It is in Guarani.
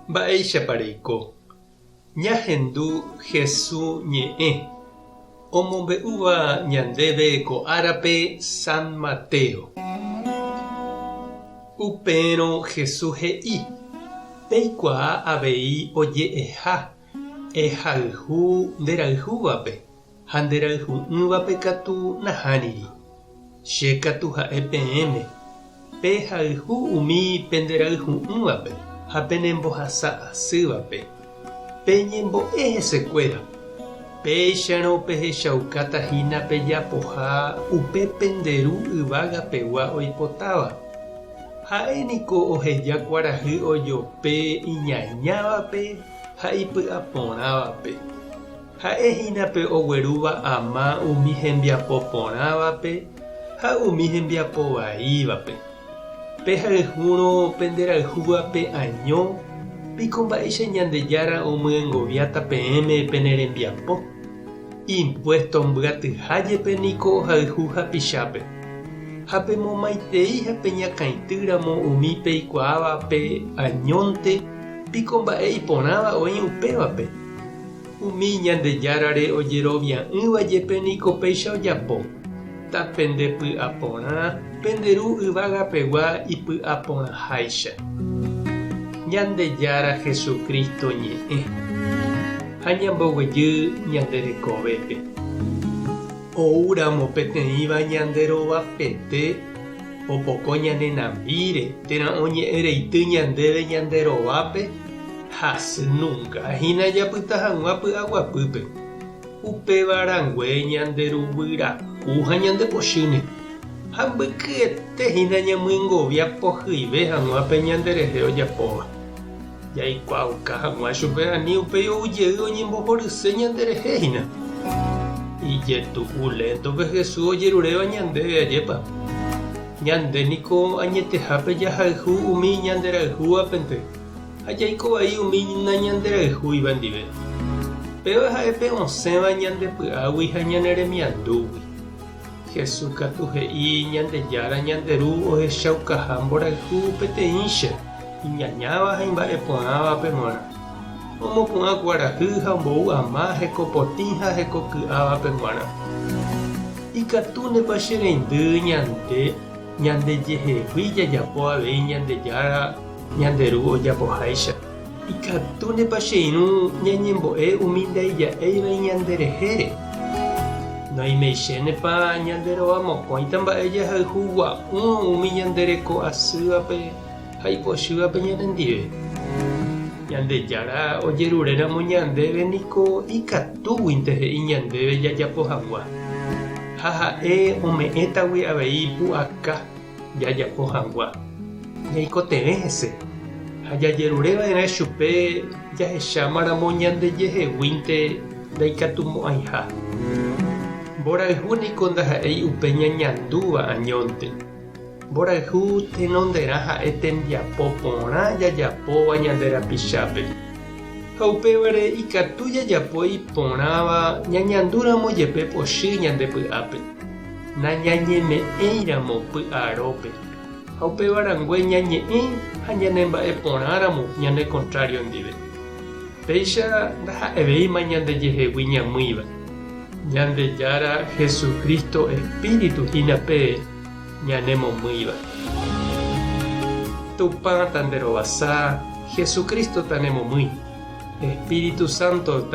Mba'éichapa reiko? Ñahendu Hesu ñe'ẽ omombe'úva ñandéve ko árape San Mateo. Upérõ Hesu he'i, Peikuaa avei oje'eha, Ehayhu nderayhúvape ha nderayhu'ỹvape katu nahániri. Che katu ha'e peẽme, Pehayhu umi penderayhu'ỹvape ha penembohasa asývape, peñembo'e hesekuéra. Péicharõ pehechaukáta hína pejapoha upe pende Ru yvága pegua oipotáva. Ha'e niko oheja kuarahy ojope iñañávape ha ipy'aporãvape. Ha'e hína pe oguerúva ama umi hembiapo porãvape ha umi hembiapo vaívape. Pehayhúrõ penderayhúvape año, piko mba'éicha Ñandejára omyengoviáta peẽme pene rembiapo? Impuésto mbyatyha jepe niko ohayhu hapichápe. Ha pemomaitei ha peñakãity ramo umi peikuaávape añónte, piko mba'e iporãva oĩ upévape? Umi Ñandejárare ojerovia'ỹva jepe niko péicha ojapo, tapendepy'aporã pende Ru yvagapegua ipy'aporãháicha. Ñandejára Jesucristo ñe'ẽ, ha ñamboguejy ñande rekovépe. Oúramo peteĩva ñande rovapete opoko ñane nambíre térã oñe'ẽ reity ñandéve ñande rovápe, Hasy nunga hína japyta hag̃ua py'aguapýpe. Upéva rangue ñande ruguy raku ha ñande pochýne. Ha mbykyete hína ñamyengovia pohyive hag̃ua pe ñanderehe ojapóva. Jaikuaauka hag̃ua chupe ani upéi ou jey oñembohoryse ñanderehe hína. Ijetu'u léntope Jesús ojeruréva ñandéve, ajépa? Ñande niko añetehápe jahayhu umi ñanderayhúvapente. Ha jaiko vai umi nañanderayhúiva ndive. Péva ha'e pe osẽva ñande py'águi ha ñane remiandúgui. Jesús katu he'i Ñandejára ñande Ru ohechaukaha mborayhu peteĩcha, iñañáva ha imba'eporãvape g̃uarã. Omopu'ã kuarahy ha ombou ama heko potĩ ha heko ky'ávape g̃uarã. Ikatúnepa che reindy ñande ñandejehegui jajapo avei Ñandejára Ñande Ru ojapoháicha. Ikatúnepa che irũ ñañembo'e umi ndaija'éiva iñanderehére? Noimeichénepa ñande rova mokõita mba'e jahayhu gua'ũ umi ñande reko asývape ha ipochývape ñanendive? Ñandejára ojeruréramo ñandéve niko ikatúguinte he'i ñandéve jajapo hag̃ua, ha ha'e ome'ẽtagui avei pu'aka. Jajapo hag̃ua, ñaikotevẽ hese ha jajerure va'erã chupe jahechámaramo ñandejeheguínte ndaikatumo'ãiha. Mborayhu niko ndaha'éi upe ñañandúva añónte. Mborayhu tenonderã ha'e tembiapo porã jajapóva ñande rapichápe. Ha upévare ikatu jajapo iporãva ñañandúramo jepe pochy ñande py'ápe. Nañañeme'ẽiramo py'arópe, ha upéva rangue ñañe'ẽ ha ñanemba'eporãramo ñane kontrário ndive. Péicha ndaha'evéima ñandejehegui ñamýiva. Ñandejára Jesucristo espíritu hína pe ñanemomýiva. Tupã tanderovasa, Jesucristo tanemomýi. Espíritu Santo